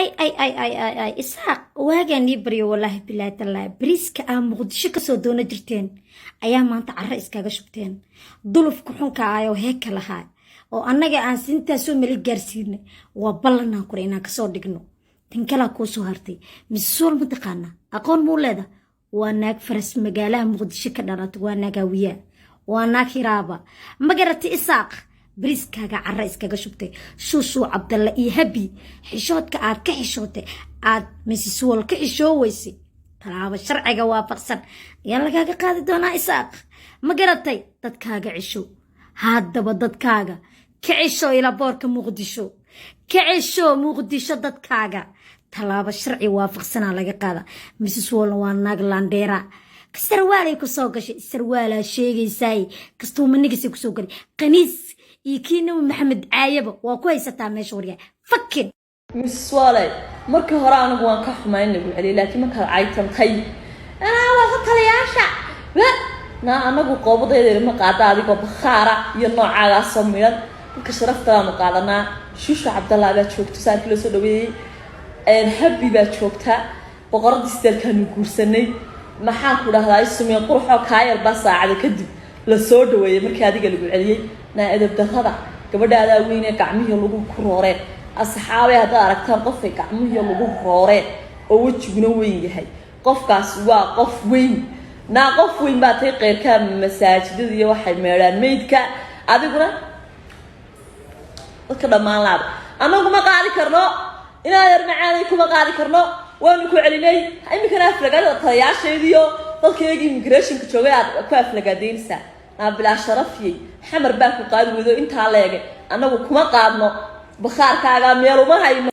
Ay, ay, ay, ay, ay, ay, Isaaq, waagaan ii baryo, wallaahi bilaahi tallaahi, bariiska aa Muqdisho kasoo doono jirteen ayaa maanta carro iskaga shubteen. Dulufka xunka ah oo heeka lahaa oo annaga aan sintaasoo mali gaarsiinay, waa ballanaan kure inaan kasoo dhigno. Tan kalaa kuu soo hartay, Misuul ma taqaanaa? Aqoon muu leeda? Waa naag faras magaalaha Muqdisho ka dhalatay, waa naag Hawiyaa, waa naag Hiraaba. Ma garatay, Isaaq? Bariiskaaga carra iskaga shubtay. Shuushuu Cabdalle iyo Habi, xishoodka aad ka xishootay, aad Misiswol ka xishooweysay, tallaabo sharciga waafaqsan ayaa lagaaga qaadi doonaa, Isaaq. Ma garatay? Dadkaaga cisho haddaba, dadkaaga ka cisho, ila boorka Muqdisho ka cisho, Muqdisho dadkaaga tallaabo sharci waafaqsanaa laga qaada. Mrs Wolna waa naag landheera. Sarwaalay kusoo gashay, sarwaalaa sheegaysaay, kastuumanigisay kusoo galay, qaniis iyo kii Nabi Maxamed caayaba waa ku haysataa meesha. Waryaa, fakin. Miss Wale, markii hore anigu waan ka xumaa in lagu celiyay, laakiin markaad caytantay anaa waa taliyaasha naa, anagu qoobadayda ma qaada adigoo bakhaara iyo noocaagaasoo midhan. Dadka sharaftaanu qaadanaa. Shusha Cabdallah baa joogto, saarkii loo soo dhaweeyey. Habi baa joogta, boqoradii sideelkaanu guursanay. Maxaan ku dhahdaa, isumeen quruxoo kaayar baa saacada kadib la soo dhaweeyey markii adiga lagu celiyey. Naa edeb darrada gabadhaadaa weynee gacmihii lagu ku rooreen. Asxaabay, haddaad aragtaan qofay gacmihii lagu rooreen oo wejiguna weyn yahay, qofkaas waa qof weyn. Naa qof weyn baa tay. Qeyrkaa masaajidada iyo waxay meedhaan meydka, adiguna dadka dhammaan laaba. Annagu ma qaadi karno, inaad yar macaanay kuma qaadi karno. Waanu ku celinay. Iminkana aflagaada talayaasheediyo dadkaygii immigrationka joogay aad ku aflagaadeynaysaa. Naa bilaa sharafyey, Xamar baa ku qaadi weydo intaa leegay. Annagu kuma qaadno, bakhaarkaagaa meel uma hayno.